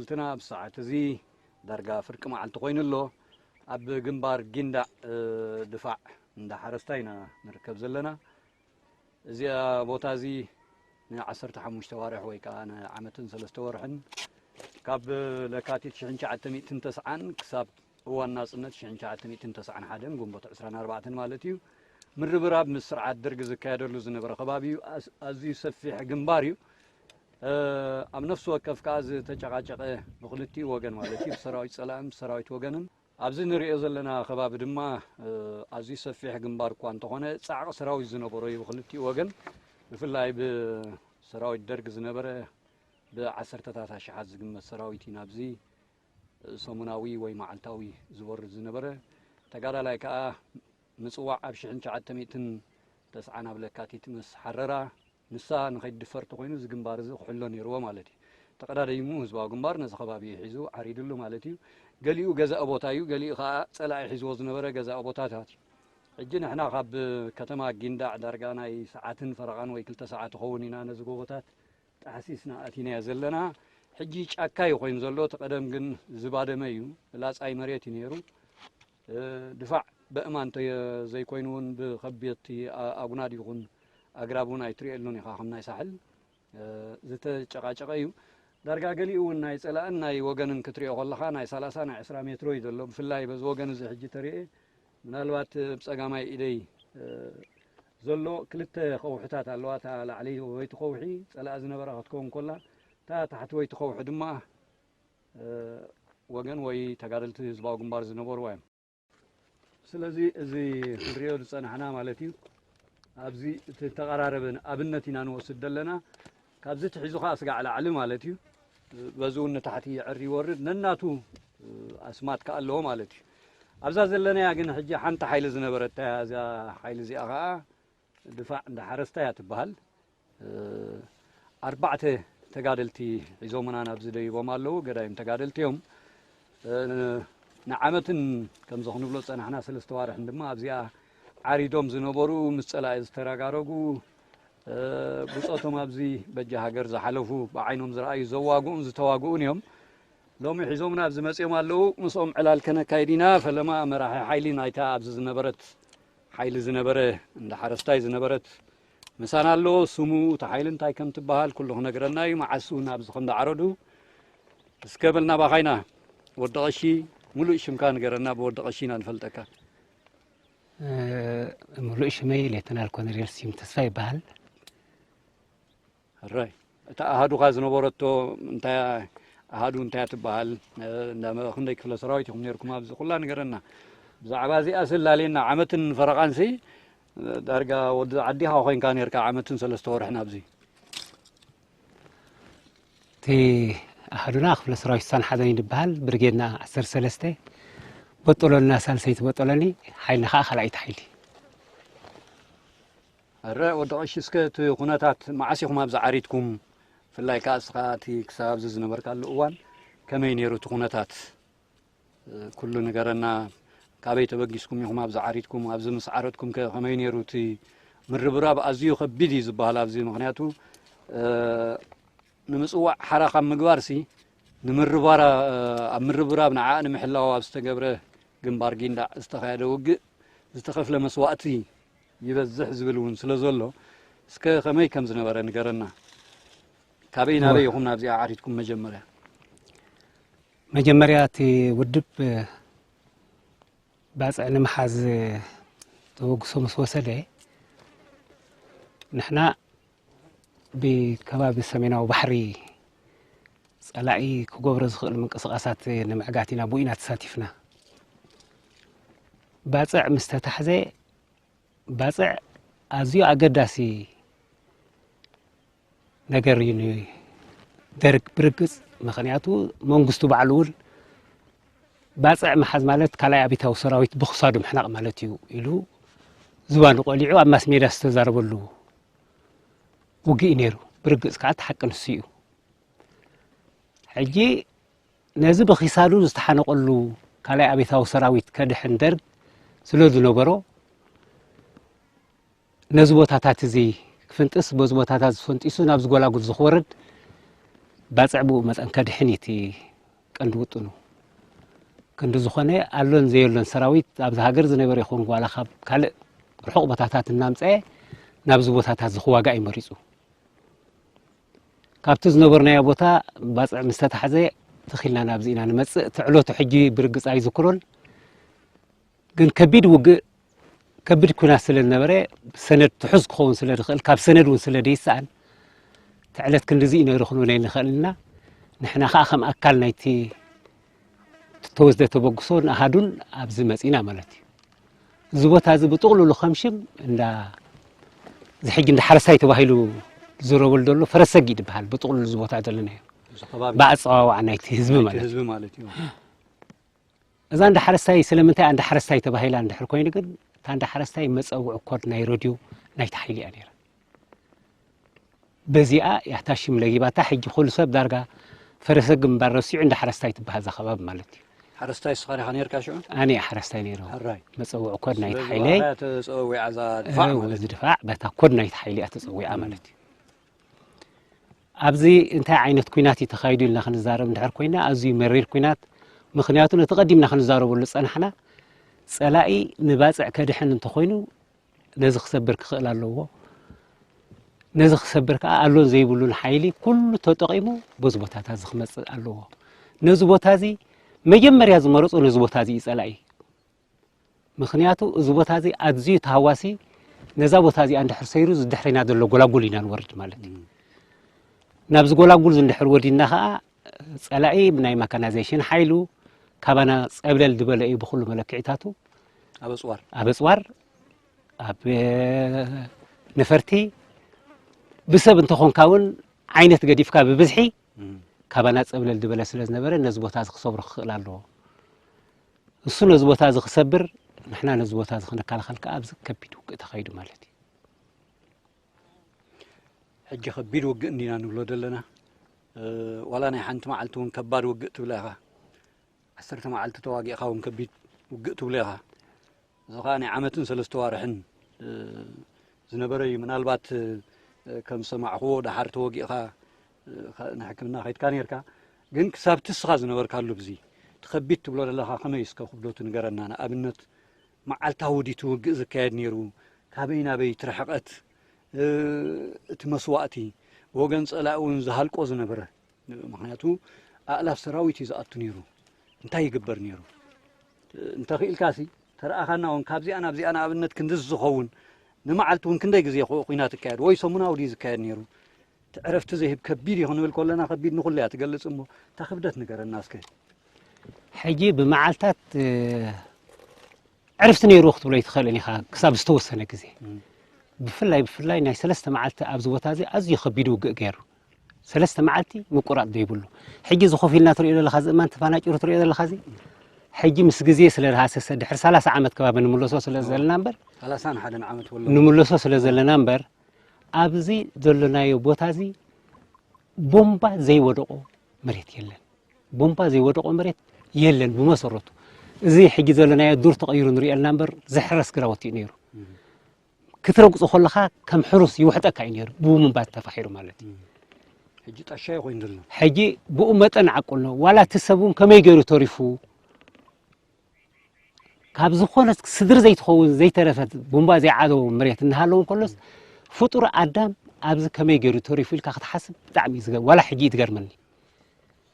መዓልትና፣ ኣብ ሰዓት እዚ ዳርጋ ፍርቂ መዓልቲ ኮይኑ ኣሎ። ኣብ ግንባር ጊንዳዕ፣ እ፣ ድፋዕ እንዳ ሓረስታ ኢና ንርከብ ዘለና። እዚኣ ቦታ እዚ ንዓሰርተ ሓሙሽተ ዋርሕ ወይ ከዓ ንዓመትን ሰለስተ ወርሕን፣ ካብ ለካቲት ሽሕን ትሽዓተ ሚእትን ተስዓን ክሳብ እዋን ናጽነት ሽሕን ትሽዓተ ሚእትን ተስዓን ሓደን፣ ግንቦት ዕስራን ኣርባዕተን ማለት እዩ፣ ምርብራብ ምስ ስርዓት ደርግ ዝካየደሉ ዝነበረ ከባቢ እዩ። ኣስ-፣ ኣዝዩ ሰፊሕ ግንባር እዩ። እ፣ ኣብ ነፍሲ ወከፍ ከኣ ዝተጨቃጨቀ ብክልቲኡ ወገን ማለት እዩ፣ ብሰራዊት ጸላእን ብሰራዊት ወገንን። ኣብዚ ንሪኦ ዘለና ከባቢ ድማ፣ እ፣ ኣዝዩ ሰፊሕ ግንባር እኳ እንተኾነ፣ ጻዕቂ ሰራዊት ዝነበሮ እዩ ብክልቲኡ ወገን። ብፍላይ ብሰራዊት ደርግ ዝነበረ ብዓሰርተታት ኣሽሓት ዝግመት ሰራዊት እዩ ናብዚ ሰሙናዊ ወይ መዓልታዊ ዝወርድ ዝነበረ። ተጋዳላይ ከኣ ምጽዋዕ ኣብ ሽሕን ትሽዓተ ሚእትን ተስዓን ኣብ ለካቲት ምስ ሓረራ፣ ንሳ ንኸይትድፈር ተኾይኑ እዚ ግንባር እዚ ክሕሎ ነይርዎ ማለት እዩ። ተቐዳዲሙ ህዝባዊ ግንባር ነዚ ከባቢ ሒዙ ዓሪድሉ ማለት እዩ። ገሊኡ ገዛኢ ቦታ እዩ፣ ገሊኡ ከኣ ጸላኢ ሒዝዎ ዝነበረ ገዛኢ ቦታታት እዩ። ሕጂ ንሕና ካብ ከተማ ጊንዳዕ ዳርጋ ናይ ሰዓትን ፈረቓን ወይ ክልተ ሰዓት ይኸውን ኢና ነዚ ጎቦታት ጣሕሲስና ኣቲናዮ ዘለና። ሕጂ ጫካ እዩ ኮይኑ ዘሎ፣ እቲ ቀደም ግን ዝባደመ እዩ፣ ላጻይ መሬት እዩ ነይሩ። እ፣ ድፋዕ በእማን እንተ ዘይኮይኑ እውን ብኸቢድቲ ኣ-፣ ኣጉናድ ይኹን ኣግራብ እውን ኣይትርእየሉን ኢኻ፣ ከም ናይ ሳሕል፣ እ፣ ዝተጨቃጨቀ እዩ። ዳርጋ ገሊኡ እውን ናይ ጸላእን ናይ ወገንን ክትርእዮ ከለኻ ናይ ሰላሳ ናይ ዕስራ ሜትሮ እዩ ዘሎ። ብፍላይ በዚ ወገን እዚ ሕጂ ተርእየ፣ ምናልባት ብጸጋማይ ኢደይ፣ እ፣ ዘሎ ክልተ ከውሕታት ኣለዋ። እታ ላዕለወይቲ ከውሒ ጸላኢ ዝነበራ ክትከውን ከላ፣ እታ ታሕተወይቲ ከውሒ ድማ፣ እ፣ ወገን ወይ ተጋደልቲ ህዝባዊ ግንባር ዝነበርዋ እዮም። ስለዚ እዚ ክንሪኦ ዝጸናሕና ማለት እዩ። ኣብዚ እቲ ተቐራረበ ኣብነት ኢና ንወስድ ዘለና። ካብዚ ትሒዙ ኸዓ ስጋዕ ላዕሊ ማለት እዩ። በዚ እውን ንታሕቲ ይዕሪ ይወርድ፣ ነናቱ ኣስማት ከኣ ኣለዎ ማለት እዩ። ኣብዛ ዘለናያ ግን ሕጂ ሓንቲ ሓይሊ ዝነበረት እያ። እዛ ሓይሊ እዚኣ ኸዓ ድፋዕ እንዳ ሓረስታ እያ ትበሃል። እ፣ ኣርባዕተ ተጋደልቲ ሒዞምና ናብዚ ደይቦም ኣለዉ። ገዳይም ተጋደልቲ እዮም። እ፣ ንዓመትን ከምዚ ክንብሎ ዝጸናሕና ሰለስተ ዋርሕን ድማ ኣብዚኣ ዓሪዶም ዝነበሩ፣ ምስ ጸላኢ ዝተረጋረጉ፣ እ፣ ብጾቶም ኣብዚ በጃ ሃገር ዝሓለፉ፣ ብዓይኖም ዝረኣዩ፣ ዘዋግኡን ዝተዋግኡን እዮም። ሎሚ ሒዞምና ኣብዚ መጺኦም ኣለዉ። ምስኦም ዕላል ከነካይድ ኢና። ፈለማ መራሒ ሓይሊ ናይታ ኣብዚ ዝነበረት ሓይሊ ዝነበረ፣ እንዳ ሓረስታይ ዝነበረት ምሳና ኣሎ። ስሙ፣ እታ ሓይሊ እንታይ ከም ትበሃል ኩሉ ክነግረና እዩ። መዓስ እውን ኣብዚ ከም ዝዓረዱ። እስከ በል ናባኻ ኢና። ወዲ ቀሺ፣ ሙሉእ ሽምካ ንገረና፣ ብወዲ ቀሺ ኢና ንፈልጠካ። እ፣ ሙሉእ ሽመይ ሌተናል ኮነሬል ስዩም ተስፋ ይበሃል። ሕራይ፣ እታ ኣሃዱኻ ዝነበረቶ እንታይ፣ ኣሃዱ እንታይ ትበሃል? እ፣ እንዳ መ-፣ ክንደይ ክፍለ ሰራዊት ኢኹም ነይርኩም ኣብዚ? ኩላ ንገረና። ብዛዕባ እዚኣ ስላሌና ዓመትን ፈረቓንሲ፣ እ፣ ዳርጋ ወዲ ዓዲኻ ኮይንካ ነይርካ ዓመትን ሰለስተ ወርሕን ኣብዚ። እቲ ኣሃዱና ክፍለ ሰራዊት ስሳን ሓደን እዩ ዝበሃል። ብርጌድና ዓሰርተ ሰለስተ፣ በጦሎንና ሳልሰይቲ በጦሎኒ፣ ሓይልና ከዓ ካልኣይቲ ሓይሊ። ኣረ ወዲ ቀሺ፣ እስከ እቲ ኩነታት መዓስ ኢኹም ኣብዚ ዓሪድኩም? ብፍላይ ከኣ እስኻ እቲ ክሳብ ኣብዚ ዝነበርካሉ እዋን ከመይ ነይሩ እቲ ኩነታት? እ፣ ኩሉ ንገረና። ካበይ ተበጊስኩም ኢኹም ኣብዚ ዓሪድኩም? ኣብዚ ምስ ዓረድኩም ከ ከመይ ነይሩ እቲ ምርብራብ? ኣዝዩ ከቢድ እዩ ዝበሃል ኣብዚ። ምኽንያቱ፣ እ፣ ንምጽዋዕ ሓራ ካብ ምግባርሲ፣ ንምርባራ-፣ ኣብ ምርብራብ ንዓ ንምሕላው ኣብ ዝተገብረ ግንባር ጊንዳዕ ዝተኻየደ ውግእ ዝተኸፍለ መስዋእቲ ይበዝሕ ዝብል እውን ስለ ዘሎ፣ እስከ ከመይ ከም ዝነበረ ንገረና። ካበይ ናበይ እወ። ኢኹም ናብዚኣ ዓሪድኩም መጀመርያ? መጀመርያ እቲ ውድብ ባጽዕ ንምሓዝ ተበግሶ ምስ ወሰደ፣ ንሕና ብከባቢ ሰሜናዊ ባሕሪ ጸላኢ ክገብሮ ዝኽእል ምንቅስቓሳት ንምዕጋት ኢና፣ ብኡ ኢና ተሳቲፍና። ባጽዕ ምስ ተታሕዘ፣ ባጽዕ ኣዝዩ ኣገዳሲ ነገር እዩ ንደርግ ብርግጽ። ምኽንያቱ መንግስቱ ባዕሉ እውን ባጽዕ ምሓዝ ማለት ካልኣይ ኣብዮታዊ ሰራዊት ብኽሳዱ ምሕናቕ ማለት እዩ ኢሉ ዝባኑ ቆሊዑ ኣብ ማስ ሜድያ ዝተዛረበሉ ውግእ እዩ ነይሩ። ብርግጽ ከዓ እቲ ሓቂ ንሱ እዩ። ሕጂ ነዚ ብኺሳዱ ዝተሓነቐሉ ካልኣይ ኣብዮታዊ ሰራዊት ከድሕን ደርግ ስለ ዝነበሮ፣ ነዚ ቦታታት እዚ ክፍንጥስ፣ በዚ ቦታታት ዝፈንጢሱ ናብ ዝጎላጉል ዝኽወርድ ባጽዕ ብኡ መጠን ከድሕን እዩ እቲ ቀንዲ ውጥኑ። ክንዲ ዝኾነ ኣሎን ዘየሎን ሰራዊት ኣብዚ ሃገር ዝነበረ ይኹን ዋላ ካብ ካልእ ርሑቕ ቦታታት እናምፀአ ናብዚ ቦታታት ዝኽዋጋእ እዩ መሪፁ። ካብቲ ዝነበርናዮ ቦታ ባፅዕ ምስ ተታሕዘ ትኺልና ናብዚ ኢና ንመፅእ። እቲ ዕለቱ ሕጂ ብርግፅ ኣይዝክሮን፣ ግን ከቢድ ውግእ ከቢድ ኩናት ስለ ዝነበረ ሰነድ ትሑዝ ክኸውን ስለ ዝኽእል ካብ ሰነድ እውን ስለ ዘይሰኣን እቲ ዕለት ክንድዚ እዩ ነይሩ ክንብል ኣይንኽእል ኢና። ንሕና ከዓ ከም ኣካል ናይቲ ተወስደ ተበግሶ ንኣሃዱን ኣብዚ መፂና ማለት እዩ። እዚ ቦታ እዚ ብጥቕልሉ ከም ሽም እንዳ እዚ ሕጂ እንዳ ሓረስታይ ተባሂሉ ዝረበሉ ዘሎ ፈረሰጊ ይበሃል። ብጥቕልሉ እዚ ቦታ ዘለናዮ እዚ ከባቢ ብኣፀዋውዓ ናይቲ ህዝቢ ናይቲ ማለት ህዝቢ ማለት እዩ። እዛ እንዳ ሓረስታይ ስለምንታይ እንዳ ሓረስታይ ተባሂላ እንድሕር ኮይኑ ግን እታ እንዳ ሓረስታይ መፀውዒ ኮድ ናይ ረድዮ ናይቲ ሓይሊ እያ ነይራ። በዚኣ ያታ ሽም ለጊባታ ሕጂ ኩሉ ሰብ ዳርጋ ፈረሰጊ ምባል ረሲዑ እንዳ ሓረስታይ ትበሃል እዛ ከባቢ ማለት እዩ። ሓረስታይ እስኻ ዲኻ ነርካ ሽዑ? ኣነ እየ ሓረስታይ ነይረ። ሕራይ። መፀውዒ ኮድ ናይቲ ስለዚ ሓይለይ ብኣኻ ተፀዊዓ እዛ ድፋዕ ማለት እዚ እዩ። ድፋዕ በታ ኮድ ናይቲ ሓይሊ እያ ተፀዊዓ ማለት እዩ። ኣብዚ እንታይ ዓይነት ኩናት እዩ ተኻይዱ ኢልና ክንዛረብ እንድሕር ኮይና ኣዝዩ መሪር ኩናት። ምኽንያቱ ነቲ ቀዲምና ክንዛረበሉ ዝፀናሕና ፀላኢ ንባፅዕ ከድሕን እንተኾይኑ ነዚ ክሰብር ክኽእል ኣለዎ። ነዚ ክሰብር ከዓ ኣሎን ዘይብሉን ሓይሊ ኩሉ ተጠቒሙ በዚ ቦታታት እዚ ክመፅእ ኣለዎ። ነዚ ቦታ እዚ መጀመርያ ዝመረፁ ነዚ ቦታ እዚ እዩ ፀላኢ። ምኽንያቱ እዚ ቦታ እዚ ኣዝዩ ተሃዋሲ ነዛ ቦታ እዚኣ እንድሕር ሰይሩ ዝድሕሬና ዘሎ ጎላጉል ኢና ንወርድ ማለት እዩ። ናብዚ ጎላጉል እዚ እንድሕር ወዲና ከዓ ፀላኢ ብናይ ማካናይዜሽን ሓይሉ ካባና ፀብለል ዝበለ እዩ ብኩሉ መለክዒታቱ። ኣብ ኣፅዋር ኣብ ኣፅዋር ኣብ ነፈርቲ ብሰብ እንተኾንካ እውን ዓይነት ገዲፍካ ብብዝሒ ካባና ፀብለል ዝበለ ስለ ዝነበረ ነዚ ቦታ እዚ ክሰብሮ ክኽእል ኣለዎ። እሱ ነዚ ቦታ እዚ ክሰብር ንሕና ነዚ ቦታ እዚ ክንከላኸል ከዓ ኣብዚ ከቢድ ውግእ ተኻይዱ ማለት እዩ። ሕጂ ከቢድ ውግእ እንዲና ንብሎ ዘለና። ዋላ ናይ ሓንቲ መዓልቲ እውን ከባድ ውግእ ትብላ ኢኻ። ዓሰርተ መዓልቲ ተዋጊእኻ እውን ከቢድ ውግእ ትብሎ ኢኻ። እዚ ኸኣ ናይ ዓመትን ሰለስተ ዋርሕን ዝነበረ እዩ። ምናልባት ከም ዝሰማዕኽዎ ደሓር ተወጊእኻ ንሕክምና ከይድካ ነርካ። ግን ክሳብ እቲ እስኻ ዝነበርካሉ ብዚ እቲ ከቢድ ትብሎ ዘለኻ ከመይ እስከ ክብደቱ ንገረና። ንኣብነት መዓልታዊ ድዩ እቲ ውግእ ዝካየድ ነይሩ? ካበይ ናበይ እቲ ርሕቐት፣ እቲ መስዋእቲ፣ ብወገን ጸላኢ እውን ዝሃልቆ ዝነበረ? ምኽንያቱ ኣእላፍ ሰራዊት እዩ ዝኣቱ ነይሩ። እንታይ ይግበር ነይሩ? እንተኽኢልካሲ ተረኣኻና እውን ካብዚኣ ናብዚኣ ንኣብነት ክንድዚ ዝኸውን ንመዓልቲ እውን ክንደይ ግዜ ኩ- ኲናት ይካየድ ወይ ሰሙናዊ ድዩ ዝካየድ ነይሩ? እቲ ዕረፍቲ ዘይህብ ከቢድ እዩ ክንብል ከለና ከቢድ ንኹሉ እያ ትገልጽ እሞ እታ ክብደት ንገረና እስከ። ሕጂ ብመዓልታት እ፣ ዕርፍቲ ነይሩ ክትብሎ ኣይትኽእልን ኢኻ ክሳብ ዝተወሰነ ግዜ። ብፍላይ ብፍላይ ናይ ሰለስተ መዓልቲ ኣብዚ ቦታ እዚ ኣዝዩ ከቢድ ውግእ ገይሩ ሰለስተ መዓልቲ ምቁራጥ ዘይብሉ። ሕጂ እዚ ኮፍ ኢልና ትሪኦ ዘለኻ እዚ እማን ተፋናጭሩ ትሪኦ ዘለኻ እዚ ሕጂ ምስ ግዜ ስለ ዝሃሰሰ ድሕሪ ሰላሳ ዓመት ከባቢ ንምለሶ ስለ ዘለና እምበር ሰላሳን ሓደን ዓመት ወሎ ንምለሶ ስለ ዘለና እምበር ኣብዚ ዘሎናዮ ቦታ እዚ ቦምባ ዘይወደቆ መሬት የለን። ቦምባ ዘይወደቆ መሬት የለን ብመሰረቱ። እዚ ሕጂ ዘሎናዮ ዱር ተቐይሩ ንሪኦ ኣለና እምበር ዝሕረስ ግራውቲ እዩ ነይሩ። ክትረግጾ ከለኻ ከም ሕሩስ ይውሕጠካ እዩ ነይሩ ብቡምባ ተፋሒሩ ማለት እዩ። ሕጂ ጣሻ እዩ ኮይኑ ዘሎ። ሕጂ ብኡ መጠን ዓቁል ነው። ዋላ እቲ ሰብ እውን ከመይ ገይሩ ተሪፉ ካብ ዝኾነት ስድሪ ዘይትኸውን ዘይተረፈት ቡምባ ዘይዓደዎ መሬት እናሃለዉ እንከሎስ ፍጡር ኣዳም ኣብዚ ከመይ ገይሩ ተሪፉ ኢልካ ክትሓስብ ብጣዕሚ እዩ ዝገ- ዋላ ሕጂ እዩ ዝገርመኒ።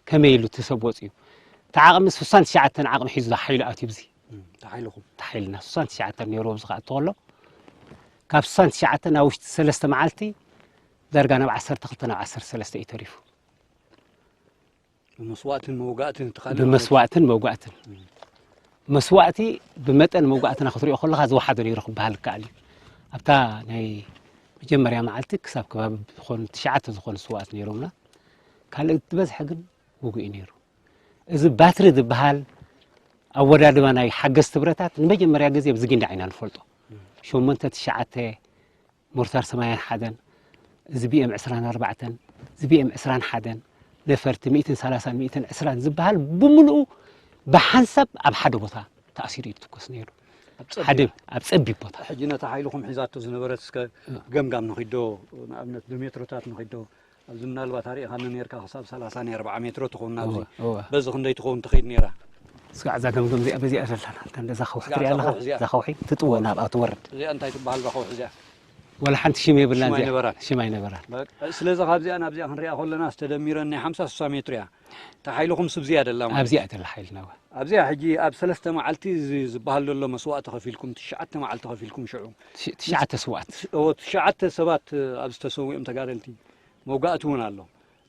ከመይ ኢሉ እቲ ሰብ ወፂኡ እቲ ዓቕሚ ስሳን ትሽዓተን ዓቕሚ ሒዙ ሓይሉ ኣትዩ ብዚ ተሓይልኹም ተሓይልና ስሳን ትሽዓተን ነይሩ ኣብዚ ክኣቱ ከሎ ካብ ስሳን ትሽዓተን ኣብ ውሽጢ ሰለስተ መዓልቲ ዳርጋ ናብ ዓሰርተ ክልተ ናብ ዓሰርተ ሰለስተ እዩ ተሪፉ። ብመስዋእትን መውጋእትን እቲ ካልእ ማለት እዩ። ብመስዋእትን መውጋእትን። መስዋእቲ ብመጠን መውጋእትና ክትሪኦ ከለኻ ዝወሓደ ነይሩ ክበሃል ይከኣል እዩ። ኣብታ ናይ መጀመርያ መዓልቲ ክሳብ ከባቢ ዝኾኑ ትሽዓተ ዝኾኑ ስውኣት ነይሮምና። ካልእ ዝበዝሐ ግን ውጉእ እዩ ነይሩ። እዚ ባትሪ ዝበሃል ኣወዳድባ ናይ ሓገዝቲ ብረታት ንመጀመርያ ግዜ ኣብዚ ጊንዳዕ ኢና ንፈልጦ። ሸሞንተ ትሽዓተ ሞርታር ሰማንያን ሓደን፣ እዚ ቢኤም ዕስራን ኣርባዕተን፣ እዚ ቢኤም ዕስራን ሓደን፣ ነፈርቲ ሚእትን ሰላሳን ሚእትን ዕስራን ዝበሃል ብምልኡ ብሓንሳብ ኣብ ሓደ ቦታ ተኣሲሩ እዩ ዝትኮስ ነይሩ። ኣብ ጸቢብ። ሓደ ኣብ ጸቢብ ቦታ። ሕጂ ነታ ሓይልኹም ሒዛቶ ዝነበረት እስከ ገምጋም ንኺዶ፣ ንኣብነት ብሜትሮታት ንኺዶ፣ ኣብዚ ምናልባት ኣርእኻኒ ነርካ ክሳብ ሰላሳ ናይ ኣርብዓ ሜትሮ ትኸውን ኣብዚ እወ፣ እወ። በዚ ክንደይ ትኸውን ትኸይድ ነራ? ስጋዕ እዛ ገምገም እዚኣ በዚኣ ዘላ ናልካ እንደዛ ከውሒ ስጋዕ ትሪኣ እዛ ኣለኻ ከውሒ እዚኣ። እዛ ከውሒ ትጥወ ናብኣ ትወርድ እዚኣ እንታይ ትበሃል እዛ ከውሒ እዚኣ? ወላ ሓንቲ ሽም የብላን ሽም እዚኣ ኣይነበራን። ሽም ኣይነበራን በቃ፣ ስለዚ ካብዚኣ ናብዚኣ ክንሪኣ ከለና ዝተደሚረን ናይ ሓምሳ ስሳ ሜትር እያ። ተሓይልኹም ስብዚ እያ ደላ ማለት ኣብዚኣ ትላ ሓይልና እወ ኣብዚኣ ሕጂ ኣብ ሰለስተ መዓልቲ እዚ ዝበሃል ዘሎ መስዋእቲ ከፊልኩም ትሽዓተ መዓልቲ ከፊልኩም ሽዑ ትሽ- ትሽዓተ ስዋኣት ኦ ትሽዓተ ሰባት ኣብዚ ተሰዊኦም ተጋደልቲ መውጋእቲ እውን ኣሎ።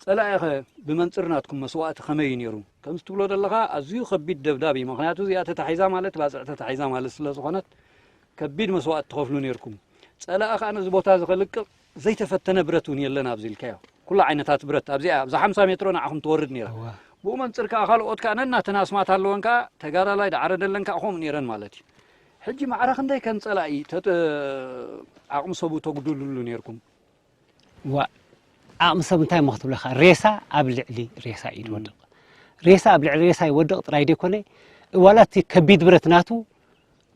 ጸላኢኸ ብመንጽር ናትኩም መስዋእቲ ከመይ እዩ ነይሩ? ከምዚ ትብሎ ዘለኻ ኣዝዩ ከቢድ ደብዳብ እዩ። ምኽንያቱ እዚኣ ተታሒዛ ማለት ባጽዕ ተታሒዛ ማለት ስለ ዝኾነት ከቢድ መስዋእቲ ትኸፍሉ ነርኩም። ጸላኢ ከኣ ነዚ ቦታ እዚ ከልቅቕ ዘይተፈተነ ብረት እውን የለን ኣብዚ ኢልካዮ። ኩሉ ዓይነታት ብረት ኣብዚኣ ኣብዛ ሓምሳ ሜትሮ ንዓኹም ትወርድ ነይራ። እዋ ብኡ መንጽር ከኣ ካልኦት ከኣ ነናተን ኣስማት ኣለወን ከኣ ተጋዳላይ ዳዕረ ደለን ከኣ ከምኡ ነይረን ማለት እዩ። ሕጂ ማዕረ ክንደይ ከም ጸላኢ ተጥ- ዓቕሚ ሰቡ ተጉድልሉ ነርኩም? ዋ ዓቕሚ ሰብ እንታይ እሞ ክትብለካ ሬሳ ኣብ ልዕሊ ሬሳ እዩ ዝወድቕ ሬሳ ኣብ ልዕሊ ሬሳ ይወድቕ ጥራይ ዘይኮነ ዋላ እቲ ከቢድ ብረት ናቱ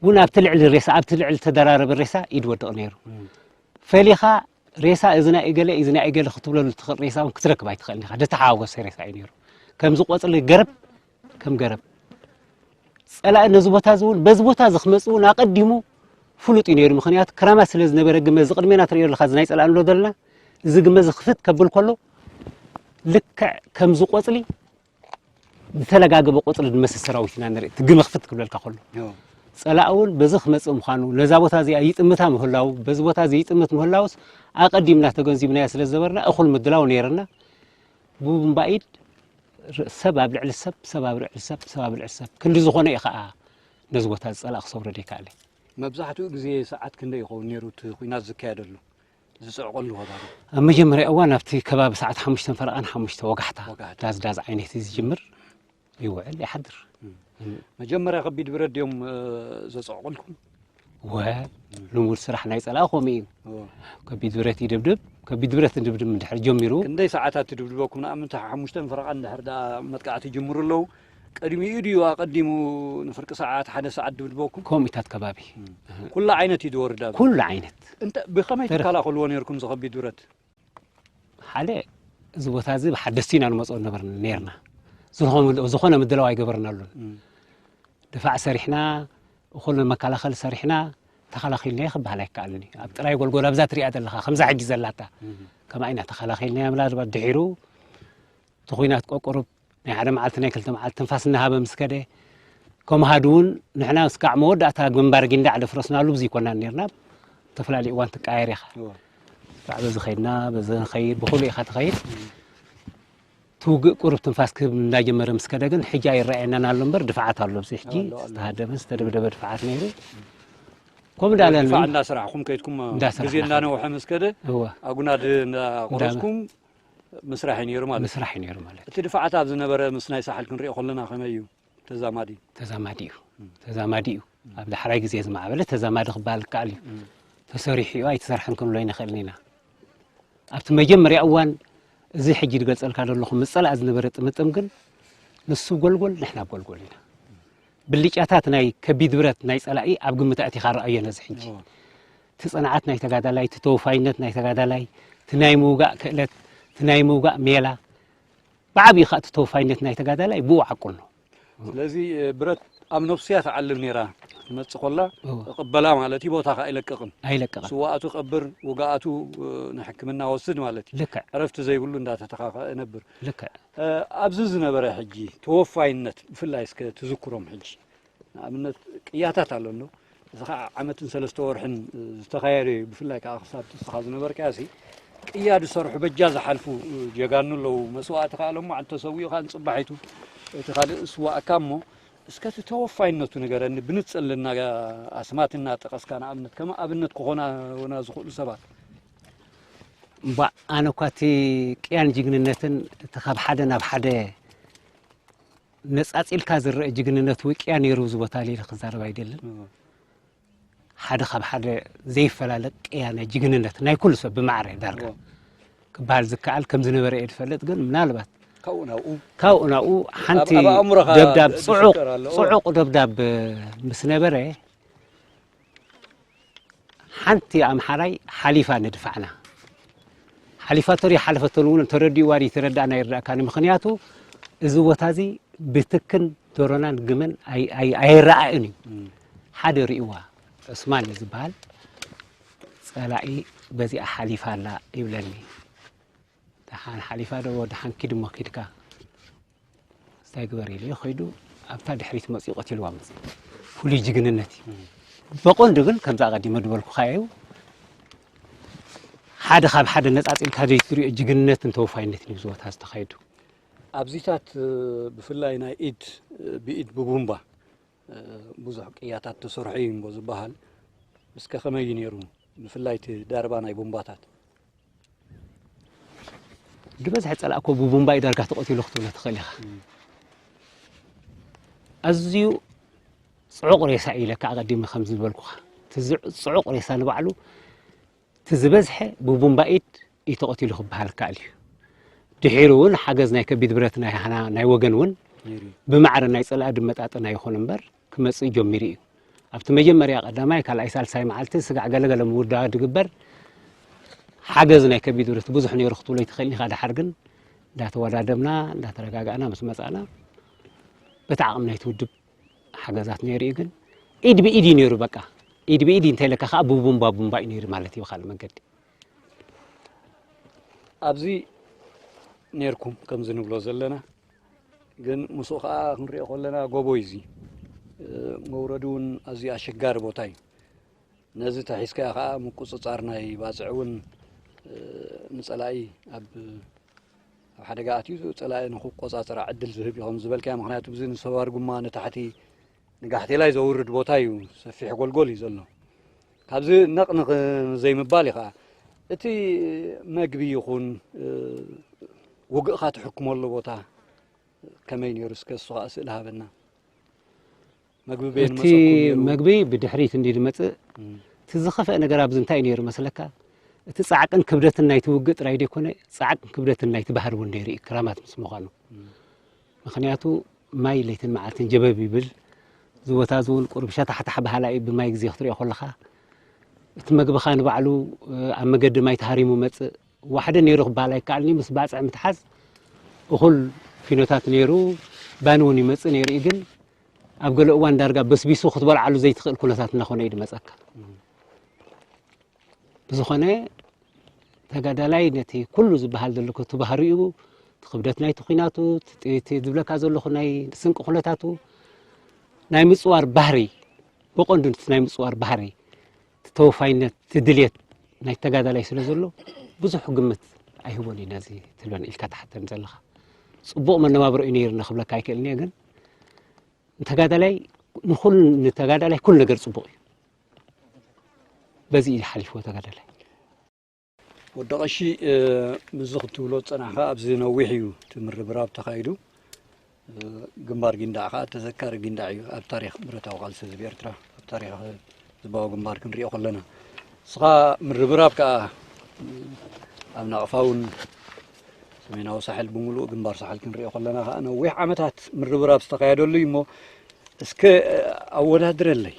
እውን ኣብቲ ልዕሊ ሬሳ ኣብቲ ልዕሊ ተደራረበ ሬሳ እዩ ዝወድቕ ነይሩ ፈሊኻ ሬሳ እዚ ናይ እገለ እዚ ናይ እገለ ክትብለሉ ትኽእል ሬሳ እውን ክትረክብ ኣይትኽእልን ኢኻ ዝተሓዋወሰ ሬሳ እዩ ነይሩ ከምዚ ቆፅሊ ገረብ ከም ገረብ ጸላኢ ነዚ ቦታ እዚ እውን በዚ ቦታ እዚ ክመጽእ እውን ኣቐዲሙ ፍሉጥ እዩ ነይሩ ምኽንያቱ ክራማት ስለ ዝነበረ ግመ እዚ ቅድሜና ትሪኦ ኣለኻ እዚ ናይ ጸላኢ ንብሎ ዘለና እዚ ግመ እዚ ክፍት ከብል ከሎ ልክዕ ከምዚ ቆጽሊ ዝተለጋገበ ቆጽሊ ዝመስል ሰራዊት ኢና ንርኢ እቲ ግመ ክፍት ክብለልካ ከሎ ጸላኢ እውን በዚ ክመጽእ ምዃኑ ነዛ ቦታ እዚኣ ይጥምታ ምህላው በዚ ቦታ እዚ ይጥምት ምህላውስ ኣቐዲምና ተገንዚብናዮ ስለ ዝነበርና እኹል ምድላው ነይርና ብቡምባኢድ ሰብ ኣብ ልዕሊ ሰብ ሰብ ኣብ ልዕሊ ሰብ ሰብ ኣብ ልዕሊ ሰብ ክንዲ ዝኾነ እዩ ከዓ ነዚ ቦታ ዝፀላእ ክሰብሮ ዘይከኣለ መብዛሕትኡ ግዜ ሰዓት ክንደይ ይኸውን ነይሩ እቲ ኩናት ዝካየደሉ ዝፅዕቐሉ ከባቢ ኣብ መጀመርያ እዋን ኣብቲ ከባቢ ሰዓት ሓሙሽተን ፈረቓን ሓሙሽተ ወጋሕታ ወጋሕታ። ዳዝ ዳዝ ዓይነት እዩ ዝጅምር ይውዕል ይሓድር መጀመርያ ከቢድ ብረት ድዮም ዘፅዕቑልኩም ወ ልሙድ ስራሕ ናይ ፀላእ ከምኡ እዩ ከቢድ ብረት ይድብድብ ከቢድ ብረት ድብድብ እንድሕር ጀሚሩ ክንደይ ሰዓታት ትድብድበኩም ንኣብነት ሓሙሽተን ፈረቓ እንድሕር ዳ መጥቃዕቲ ይጅምሩ ኣለዉ ቅድሚኡ ድዩ ኣቐዲሙ ንፍርቂ ሰዓት ሓደ ሰዓት ድብድበኩም ከምኡታት ከባቢ ኩላ ዓይነት እዩ ዝወርድ ኣብ ኩሉ ዓይነት እንተ ብኸመይ ትከላኸልዎ ነርኩም እዚ ከቢድ ብረት ሓደ እዚ ቦታ እዚ ብሓደስቲ ኢና ንመፅኦ ነበርና ነርና ዝኾነ ምድላው ኣይገበርናሉን ድፋዕ ሰሪሕና እኹል መከላኸሊ ሰሪሕና ተኸላኺልናዮ ክበሃል ኣይከኣልን እዩ ኣብ ጥራይ ጎልጎል ኣብዛ ትሪኣ ዘለኻ ከምዛ ሕጂ ዘላታ ከማይ ኢና ተኸላኺልናዮ ምናልባት ድሒሩ እቲ ኩናት ቆቁሩብ ናይ ሓደ መዓልቲ ናይ ክልተ መዓልቲ ትንፋስ እናሃበ ምስ ከደ ከመሃዱ እውን ንሕና እስካዕ መወዳእታ ግንባር ጊንዳዕ ደፍረስናሉ ብዚ ይኮናን ነርና ዝተፈላለዩ እዋን ትቀያየር ኢኻ በዚ ኸይድና በዚ ንኸይድ ብኩሉ ኢኻ ትኸይድ ትውግእ ቁሩብ ትንፋስ ክህብ እንዳጀመረ ምስ ከደ ግን ሕጂ ኣይረኣየናን ኣሎ እምበር ድፍዓት ኣሎ ኣብዚ ሕጂ ዝተሃደመ ዝተደብደበ ድፍዓት ነይሩ ከምኡ እንዳለ ድፋዕ እንዳሰራሕኩም ከይድኩም እንዳሰራሕና ግዜ እንዳነውሐ ምስ ከደ እወ ኣጉናድ እንዳቆረፅኩም ምስራሕ እዩ ነይሩ ማለት ምስራሕ እዩ ነይሩ ማለት እቲ ድፋዓት ኣብ ዝነበረ ምስ ናይ ሳሕል ክንሪኦ ከለና ከመይ እዩ ተዛማዲ ተዛማዲ እዩ ተዛማዲ እዩ ኣብ ዳሕራይ ግዜ ዝማዕበለ ተዛማዲ ክበሃል ይከኣል እዩ ተሰሪሑ እዩ ኣይተሰርሐን ክንብሎ ይንኽእልን ኢና ኣብቲ መጀመርያ እዋን እዚ ሕጂ ዝገልፀልካ ዘለኹ ምስ ፀላእ ዝነበረ ጥምጥም ግን ንሱ ጎልጎል ንሕና ጎልጎል ኢና ብልጫታት ናይ ከቢድ ብረት ናይ ፀላኢ ኣብ ግምት ኣእቲኻ ረኣዮ ነዚ ሕጂ እቲ ፅንዓት ናይ ተጋዳላይ እቲ ተወፋይነት ናይ ተጋዳላይ እቲ ናይ ምውጋእ ክእለት እቲ ናይ ምውጋእ ሜላ ብዓብዪ ከዓ እቲ ተወፋይነት ናይ ተጋዳላይ ብኡ ዓቁል ነው ስለዚ ብረት ኣብ ነፍስያ ትዓልብ ነይራ ትመፅእ ኮላ እቕበላ ማለት እዩ ቦታኻ ኣይለቅቕን ኣይለቅቕን ስዋኣቱ ቀብር ውጋኣቱ ንሕክምና ወስድ ማለት እዩ ልክዕ ዕረፍቲ ዘይብሉ እንዳተተኻኸአ ነብር ልክዕ ኣብዚ ዝነበረ ሕጂ ተወፋይነት ብፍላይ እስከ ትዝክሮም ሕጂ ንኣብነት ቅያታት ኣሎ እንዶ እዚ ከዓ ዓመትን ሰለስተ ወርሕን ዝተኻየደ እዩ ብፍላይ ከዓ ክሳብ እስኻ ዝነበርካያ ሲ ቅያ ዝሰርሑ በጃ ዝሓልፉ ጀጋኑ ኣለዉ መስዋእቲ ከዓ ሎማዓንቲ ተሰዊኡ ከዓ ንፅባሒቱ እቲ ካልእ ስዋእካ እሞ እስከ እቲ ተወፋይነቱ ንገረኒ ብንፅልና ኣስማት እናጠቐስካ ንኣብነት ከም ኣብነት ክኾናና ዝኽእሉ ሰባት እምባ ኣነ እኳ እቲ ቅያን ጅግንነትን እቲ ካብ ሓደ ናብ ሓደ ነፃፂልካ ዝረአ ጅግንነት ውቅያ ነይሩ እዚ ቦታ ኢለ ክዛረብ ኣይደልን ሓደ ካብ ሓደ ዘይፈላለ ቅያ ናይ ጅግንነት ናይ ኩሉ ሰብ ብማዕረ ዳርጋ ክበሃል ዝከኣል ከም ዝነበረ እየ ዝፈልጥ ግን ምናልባት ካብኡ ናብኡ ካብኡ ናብኡ ሓንቲ ኣብ ኣእምሮኻ ደብዳብ ዝሽከር ኣለዎ። ፅዑቕ ደብዳብ ምስ ነበረ ሓንቲ ኣምሓራይ ሓሊፋ ንድፋዕና ሓሊፋቶ ድዩ ሓለፈቶን እውን ተረዲእዋ ድዩ ተረዳእና ይርዳእካ። ንምኽንያቱ እዚ ቦታ እዚ ብትክን ዶሮናን ግመን ኣይ- ኣይ- ኣይረኣእን እዩ። ሓደ ርእይዋ ዑስማን እዩ ዝበሃል ጸላኢ በዚኣ ሓሊፋ ኣላ ይብለኒ። ደሓን ሓሊፋ ዶ ደሓን ኪድ እሞ ኪድካ እንታይ ግበር ኢሉ ከይዱ ኣብታ ድሕሪት መፅኡ ቀቲልዋ መፅ። ፍሉይ ጅግንነት እዩ። በቆንዱ ግን ከምዛ ቀዲመ ዝበልኩኻ እዩ። ሓደ ካብ ሓደ ነፃፂልካ ዘይትሪኦ ጅግንነትን ተወፋይነትን እዩ ዝወታ ዝተኻየዱ። ኣብዚታት ብፍላይ ናይ ኢድ ብኢድ ብቡምባ ብዙሕ ቅያታት ተሰርሑ እዩ እምቦ ዝበሃል። እስከ ከመይ እዩ ነይሩ? ብፍላይ እቲ ዳርባ ናይ ቡምባታት። ዝበዝሐ ጸላእ እኮ ብቡምባ እዩ ዳርጋ ተቐቲሉ ክትብሎ ትኽእል ኢኻ። ኣዝዩ ጽዑቕ ሬሳ እዩ ኢለካ ኣቐዲመ ከም ዝበልኩኻ። እቲ ዝዕ- ጽዑቕ ሬሳ ንባዕሉ እቲ ዝበዝሐ ብቡምባ ኢድ እዩ ተቐቲሉ ክበሃል ይከኣል እዩ። ድሒሩ እውን ሓገዝ ናይ ከቢድ ብረት ናይ ሃና ናይ ወገን እውን ነይሩ እዩ። ብማዕረ ናይ ጸላኢ ድመጣጠን ኣይኹን እምበር ክመጽእ ጀሚሩ እዩ። ኣብቲ መጀመርያ ቀዳማይ ካልኣይ ሳልሳይ መዓልቲ ስጋዕ ገለገለ ምውዳድ ድግበር ሓገዝ ናይ ከቢድ ብረት ብዙሕ ነይሩ ክትብሎ ኣይትኽእልን ኢኻ። ድሓር ግን እንዳተወዳደብና እንዳተረጋጋእና ምስ መጻእና በቲ ዓቕሚ ናይቲ ውድብ ሓገዛት ነይሩ እዩ። ግን ኢድ ብኢድ እዩ ነይሩ። በቃ ኢድ ብኢድ እንተይለካ ከዓ ብቡምባ ቡምባ እዩ ነይሩ ማለት እዩ ብካልእ መንገዲ። ኣብዚ ነይርኩም ከምዚ ንብሎ ዘለና ግን ምስኡ ከዓ ክንሪኦ ከለና ጎቦ እዩ እዚ። መውረዱ እውን ኣዝዩ ኣሸጋሪ ቦታ እዩ። ነዚ ተሒዝካ ከዓ ምቁፅፃር ናይ ባፅዕ እውን ንፀላኢ ኣብ ኣብ ሓደጋ ኣትዩ ፀላኢ ንክቆፃፀራ ዕድል ዝህብ እዩ ከም ዝበልካዮ። ምክንያቱ ብዚ ንሰባር ጉማ ንታሕቲ ንጋሕቴላይ ዘውርድ ቦታ እዩ። ሰፊሕ ጎልጎል እዩ ዘሎ። ካብዚ ነቕንቕ ዘይምባል እዩ ከዓ እቲ መግቢ ይኹን ውግእኻ ትሕክመሉ ቦታ ከመይ ነይሩ? እስከ እሱ ከዓ ስእሊ ሃበና። መግቢ በየን እቲ መጸኩም ነይሩ? መግቢ ብድሕሪት እንዲ ዝመጽእ እም። እቲ ዝኸፍአ ነገር ኣብዚ እንታይ ነይሩ መስለካ? እቲ ጻዕቅን ክብደትን ናይቲ ውግእ ጥራይ ደይኮነ ጻዕቅን ክብደትን ናይቲ ባህሪ እውን ነይሩ እዩ ክራማት ምስ ምዃኑ። እም። ምኽንያቱ ማይ ለይትን መዓልትን ጀበብ ይብል። ዝቦታ እዚ እውን ቁሩብ ሸታሕታሕ በሃላ እዩ ብማይ ግዜ ክትሪኦ ከለኻ። እቲ መግብኻ ንባዕሉ ኣብ መገዲ ማይ ተሃሪሙ መጽእ። ዋሕደ ነይሩ ክበሃል ኣይከኣልን እዩ። ምስ ባጽዕ ምትሓዝ እኹል ፊኖታት ነይሩ። ባኒ እውን ይመጽእ ነይሩ እዩ። ግን ኣብ ገለ እዋን ዳርጋ በስቢሱ ክትበልዓሉ ዘይትኽእል ኩነታት እናኾነ እዩ ዝመጸካ። ብዝኾነ ተጋዳላይ ነቲ ኩሉ ዝበሃል ዘሎ እቲ ባህሪኡ፣ እቲ ክብደት ናይቲ ኲናቱ፣ እቲ ዝብለካ ዘለኹ ናይ ስንቂ ኩነታቱ፣ ናይ ምጽዋር ባህሪ፣ ብቐንዱ እቲ ናይ ምጽዋር ባህሪ፣ እቲ ተወፋይነት፣ እቲ ድልየት ናይ ተጋዳላይ ስለ ዘሎ ብዙሕ ግምት ኣይህቦን እዩ ነዚ ትብለን ኢልካ ትሓተን ዘለኻ። ጽቡቕ መነባብሮ እዩ ነይሩ ክብለካ ኣይክእልን እየ፣ ግን ንተጋዳላይ ንኹል ንተጋዳላይ ኩሉ ነገር ጽቡቕ እዩ። በዚ እዩ ሓሊፍዎ ተጋዳላይ። ወዲ ቀሺ፣ እ፣ ምስዚ ክትብሎ ዝጸናሕካ ኣብዚ ነዊሕ እዩ እቲ ምርብራብ ተኻይዱ። እ፣ ግንባር ጊንዳዕ ከኣ ተዘካሪ ጊንዳዕ እዩ ኣብ ታሪኽ ብረታዊ ቃልሲ ህዝቢ ኤርትራ፣ ኣብ ታሪኽ ህዝባዊ ግንባር ክንሪኦ ከለና። ንስኻ ምርብራብ ከኣ፣ እ፣ ኣብ ናቕፋ እውን ሰሜናዊ ሳሕል ብምሉእ ግንባር ሳሕል ክንሪኦ ከለና ከኣ ነዊሕ ዓመታት ምርብራብ ዝተኻየደሉ እዩ እሞ እስከ፣ እ፣ ኣወዳድረለይ።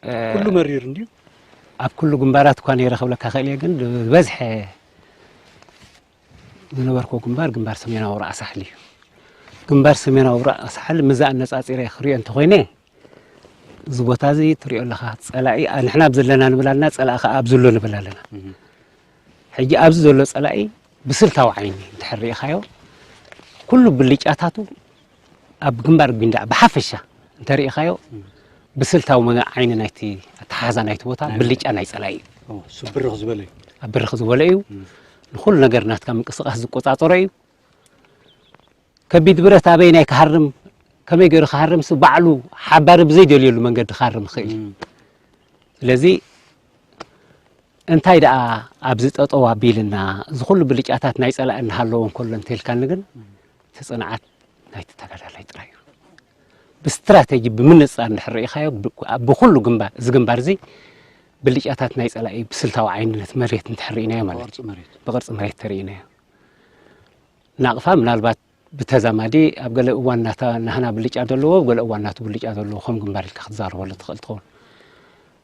እ፣ ኩሉ መሪር እንድዩ። ኣብ ኩሉ ግንባራት እኳ ነይረ ክብለካ ክእል እየ፣ ግን ዝበዝሐ ዝነበርኩ ግንባር፣ ግንባር ሰሜናዊ ራእ ሳሕል እዩ። ግንባር ሰሜናዊ ራእ ሳሕል ምዛ ኣነጻጺረ ክሪኦ እንተኾይነ፣ እዚ ቦታ እዚ ትሪኦ ኣለኻ፣ ጸላኢ፣ ኣ፣ ንሕና ኣብ ዘለና ንብል ኣለና፣ ጸላኢ ከኣ ኣብ ዘሎ ንብል ኣለና። እህ። ሕጂ ኣብዚ ዘሎ ጸላኢ ብስልታዊ ዓይኒ እንድሕር ርኢኻዮ፣ ኩሉ ብልጫታቱ ኣብ ግንባር ጊንዳዕ ብሓፈሻ እንተርኢኻዮ፣ እም። ብስልታዊ መ-፣ ዓይኒ ናይቲ ኣተሓሕዛ ናይቲ ቦታ ናይ ብልጫ ናይ ጸላኢ እዩ። ኦ፣ ስብርኽ ዝበለ እዩ። ኣብ ብርኽ ዝበለ እዩ። እም። ንኹሉ ነገር ናትካ ምንቅስቓስ ዝቆጻጸሮ እዩ። ከቢድ ብረት ኣበይ ናይ ክሃርም፣ ከመይ ገይሩ ክሃርም፣ ስ-፣ ባዕሉ ሓባሪ ብዘይደልየሉ መንገዲ ክሃርም ይኽእል እዩ። እም። ስለዚ እንታይ ደኣ ኣብዚ ጠጠው ኣቢልና፣ እዚ ኩሉ ብልጫታት ናይ ጸላኢ እናሃለዎ እንከሎ እንተልካኒ ግን፣ እቲ ጽንዓት ናይቲ ተጋዳላይ ጥራይ እዩ። ብስትራተጂ፣ ብምንጻር እንድሕር ርኢኻዮ፣ ብ-፣ ብኹሉ ግንባር፣ እዚ ግንባር እዚ ብልጫታት ናይ ጸላኢ ብስልታዊ ዓይኒ ነቲ መሬት እንድሕር ርኢናዮ ማለት እዩ። ብቕርጺ መሬት። ብቕርጺ መሬት ተርኢናዮ። ናቕፋ ምናልባት ብተዛማዲ ኣብ ገለ እዋን ናታ-፣ ናህና ብልጫ ዘለዎ፣ ኣብ ገለ እዋን ናቱ ብልጫ ዘለዎ ከም ግንባር ኢልካ ክትዛረበሉ ትኽእል ትኸውን።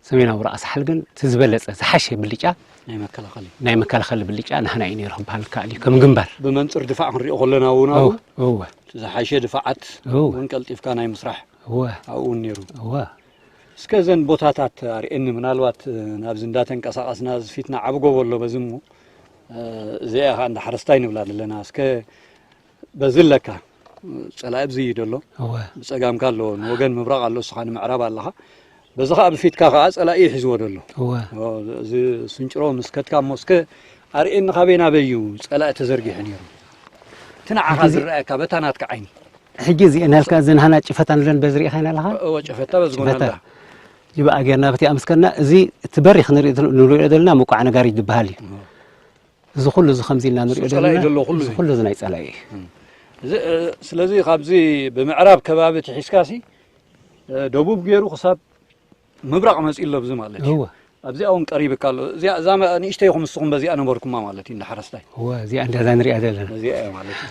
ሰሜናዊ ራእሲ ሓል ግን እቲ ዝበለጸ ዝሓሸ ብልጫ ናይ መከላኸሊ ናይ መከላኸሊ ብልጫ ናህና እዩ ነይሩ ክበሃል ይከኣል እዩ። ከም ግንባር ብመንጽር ድፋዕ ክንሪኦ ከለና እውን ኣብኡ እወ፣ እወ፣ እቲ ዝሓሸ ድፋዓት እወ፣ እውን ቀልጢፍካ ናይ ምስራሕ እወ፣ ኣብኡ እውን ነይሩ። እወ። እስከ እዘን ቦታታት ኣርእየኒ፣ ምናልባት ናብዚ እንዳተንቀሳቐስና እዚ ፊትና ዓቢ ጎቦ ኣሎ በዚ እሞ እዚኣ ከዓ እንዳ ሓረስታይ ንብላ ዘለና እስከ በዚ ኣለካ ጸላኢ ኣብዚ እዩ ደሎ እወ። ብጸጋምካ ኣሎ ንወገን ምብራቕ ኣሎ እስኻ ንምዕራብ ኣለኻ በዚ ከዓ ብፊትካ ከዓ ጸላኢ እዩ ሒዝዎ ደሎ እወ። እዚ ስንጭሮ ምስ ከድካ እሞ እስከ ኣርእየኒ ካበይ ናበይ እዩ ጸላኢ ተዘርጊሑ ነይሩ እቲ ንዓኻ ሕጂ እዚ- ዝረኣየካ በታ ናትካ ዓይኒ ሕጂ እዚአን ናልካ እዘን ሃና ጭፈታ ንለን በዚ ርኢኻ ኢና ኣለኻ እወ ጨፈታ በዚ ጎና ጭፈታ። ኣላ ጅባኣ ጌርና በቲ ኣምስከና እዚ እቲ በሪኽ ንሪኦ ንሪኦ ዘለና ምቋዕ ነጋሪት ዝበሃል እዩ እዚ ኩሉ እዚ ከምዚ ኢልና ንሪኦ እዚ ጸላኢ ዘለና ዘሎ ኩሉ እዚ እዩ። ኩሉ እዚ ናይ ጸላኢ እዩ እዚ እ፣ ስለዚ ካብዚ ብምዕራብ ከባቢ ትሒዝካሲ እ፣ ደቡብ ገይሩ ክሳብ ምብራቕ መፂኡ ኣሎ ብዚ ማለት እዩ እወ ኣብዚኣ እውን ቀሪብካ ኣሎ እዚኣ እዛ መ- ንእሽተይኹም ንስኹም በዚኣ ነበርኩማ ማለት እዩ እንዳ ሓረስታይ እወ እዚኣ እንደዛ ንሪኣ ዘለና እዚኣ እያ ማለት እዩ